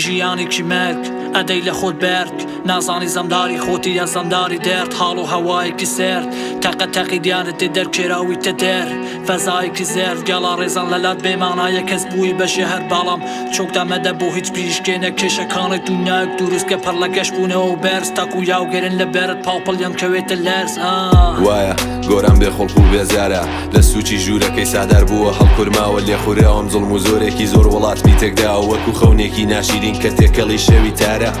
ژیانێکی مەرگ ئەدەی لە خۆت بەرد نازانی زەمداری خۆتی یا زەمداری دەرد حاڵ و هەوایەکی سەرد تەقە تەقی دیانت تێ دەرکێراویتە دەر فەزایەکی زەرد گەڵا ڕێزان لەلات بێ مانایە کەس بووی بە ژەهر بەڵام چۆکدا مەدە بۆ هیچ بیشکێنە کێشەکانت دونیایەک دروست کە پڕ لە گەش بوونەوە و بەرز تاکو یاوگەرن لە بەرت پاڵپڵیان کەوێتە لەرز ئا. وایە گۆران بێ خوڵق و بێزارە لە سوچی ژوورەکەی سادار بووە هەڵکورماوە لێخوراوم زوڵم و زۆرێکی زۆر وڵاتمی تێکداوە وەکو خەونێکی ناشیرین کە تێکەڵی شەوی تارە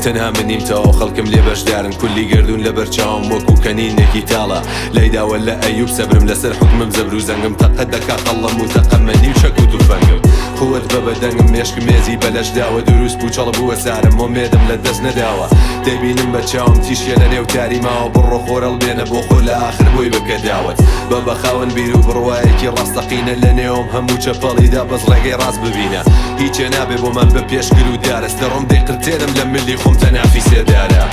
تەنها من نیم تەواو خەڵکم لێ بەشدارن کولی گەردوون لەبەر چاوم وەکو کەنینێکی تاڵە لای داوە لە ئەیوب سەبرم لەسەر حوکمم زەبر و زەنگم تەقە دەکا قەڵەم و تەقەمەنی و چەک و توفەنگم قوت بە بەدەنگم مێشکم مێزی بەلەش داوە دروست پوچەڵ بووە سارم ئۆمێدم لە دەست نەداوە دەیبینم بە چاوم تیشکێ لە نێو تاری ماوە بڕۆ خۆرەڵ بێنە بۆ خۆ لە ئاخر بۆی بکە داوەت بە بە خاوەن بیر و بڕوایەکی ڕاستەقینە لە نێوم هەموو چەپەڵیدا بەس ڕێگەی ڕاست ببینە هیچێ نابێ بۆمان بە پێشگر و دارست دەڕۆم دەیقرتێنم لە ملی خۆم تەنافی سێدارە.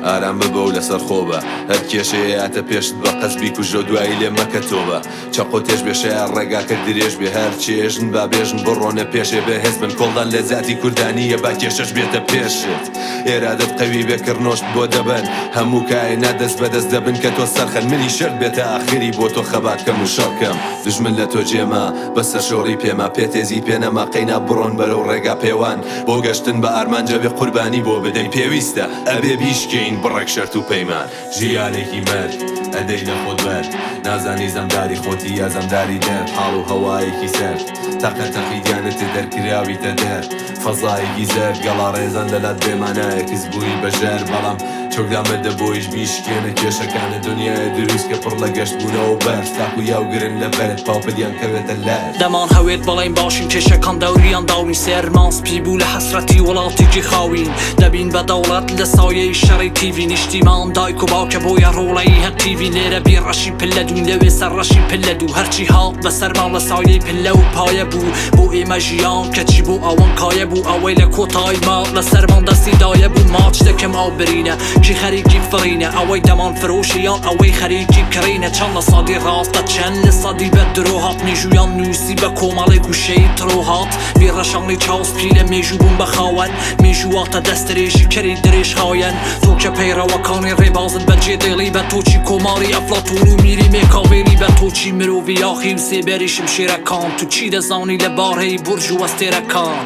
ئارام ببە و لەسەر خۆ بە هەر کێشەیە یاتە پێشت بە قەست بیکوژە و دوایی لێ مەکە تۆبە چەقۆ تێژ بێ شایە ڕێگاکە درێژ بێ هەر چێژن با بێژن بڕۆنە پێشێ بەهێز بن کۆڵدان لە زاتی کوردانییە با کێشەش بێتە پێشت ئێرادەت قەوی بێ کڕنۆشت بۆ دەبەن هەموو کائینات دەست بە دەست دەبن کە تۆ سەرخەن منی شەرت بێتە ئاخری بۆ تۆ خەبات کەم و شەڕ کەم دوژمن لە تۆ جێما بەسە شۆڕی پێما پێ تێزی پێ نەما قەینا بڕۆن بەرەو ڕێگا پێوان بۆ گەشتن بە ئارمانج ئەبێ قوربانی بۆ بدەین پێویستە ئەبێ بیشکێین بڕێک شەرت و پەیمان. ژیانێکی مەرگ ئەدەی لە خۆت بەرد نازانی زەمداری خۆتی یا زەمداری دەرد حاڵ و هەوایەکی سەرد تەقە تەقی گیانت دەرکراویتە دەر فەزایەکی زەرد گەڵاڕێزان لەلات بێ مانایە کز بووی بە ژەر بەڵام چۆکدا مەدە بۆیش بیشکێنە کێشەکانت دونیایە دروست کە پڕ لە گەشت بوونەوە بەرز تاکو یاوگرن لە بەرد پاوپلیان کەوێتە لەرز. دەمان هەوێت بڵێین باشین کێشەکان دەوریان داوین سەرمان سپی بوو لە حەسرەتی وڵاتێکی خاوین دەبین بە دەوڵەت لە سایەی شەڕی تیڤی نیشتیمان دایک و باوکە بۆیە ڕۆڵەی هەر تیڤین لێرە بی ڕەشی پلە دووین لەوێ سەر ڕەشی پلە دوو هەرچی هات بەسەرمان لە سایەی پلە و پایە بوو بۆ ئێمە ژیان کەچی بۆ ئەوان کایە بوو ئەوەی لە کۆتای ماڵ لەسەرمان دەستی دایە بوو ماچ دەکەم ئەو برینە کی خەریکی فڕینە ئەوەی دەمان فرۆشی یان ئەوەی خەریکی کڕینە چەند لە سەدی ڕاستە چەند لە سەدی بە درۆ هات مێژوویان نووسی بە کۆمەڵێک وشەی تڕۆ هات بێ ڕەشاڵی چاو سپی لە مێژوو بوون بە خاوەن مێژوو واتە دەستدرێژی کەری درێژخایەن تۆ کە پەیڕەوەکانی ڕێبازت بەجێ دێڵی بە تۆچی کۆماری ئەفلاتون و میری مێکاڤێلی بە تۆچی مرۆڤی یاخی و سێبەری شمشێرەکان تو چی دەزانی لە بارەی بورج و ئەستێرەکان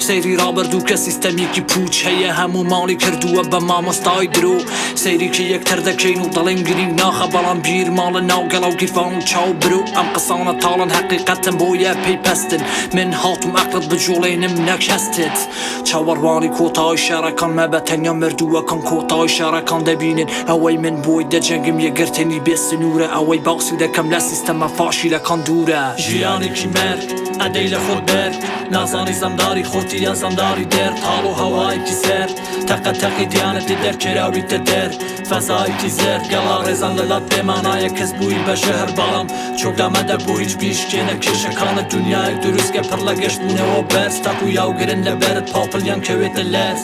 سەیری ڕابردوو کە سیستەمێکی پوچ هەیە هەموو ماڵی کردووە بە مامۆستای درۆ سەیری کە یەکتر دەکەین و دەڵێن گرینگ ناخە بەڵام بیر ماڵە ناو گەڵاو گیرفان و چاو برۆ ئەم قسانە تاڵن هەقیقەتن بۆیە پێی پەستن من هاتوم ئەقڵت بجوڵێنم نەک هەستت چاوەڕوانی کۆتای شەڕەکان مەبە تەنیا مردووەکان کۆتای شەڕەکان دەبینن ئەوەی من بۆی دەجەنگم یەکگرتنی بێ سنوورە ئەوەی باسی دەکەم لە سیستەمە فاشیلەکان دوورە. ژیانێکی مەرگ ئەدەی لە خۆت بەرد نازانی زەمداری خۆتی یا زەمداری دەرد حاڵ و هەوایەکی سەرد تەقە تەقی دیانەت لێ دەرکێراویتە دەر فەزایەکی زەرد گەڵاڕێزان لەلات بێ مانایە کەس بووی بە ژەهر بەڵام چۆکدا مەدە بۆ هیچ بیشکێنە کێشەکانت دونیایەک دروست کە پڕ لە گەشت بوونەوە بەرز تاکو یاوگرن لە بەرد پاوپلیان کەوێتە لەرز.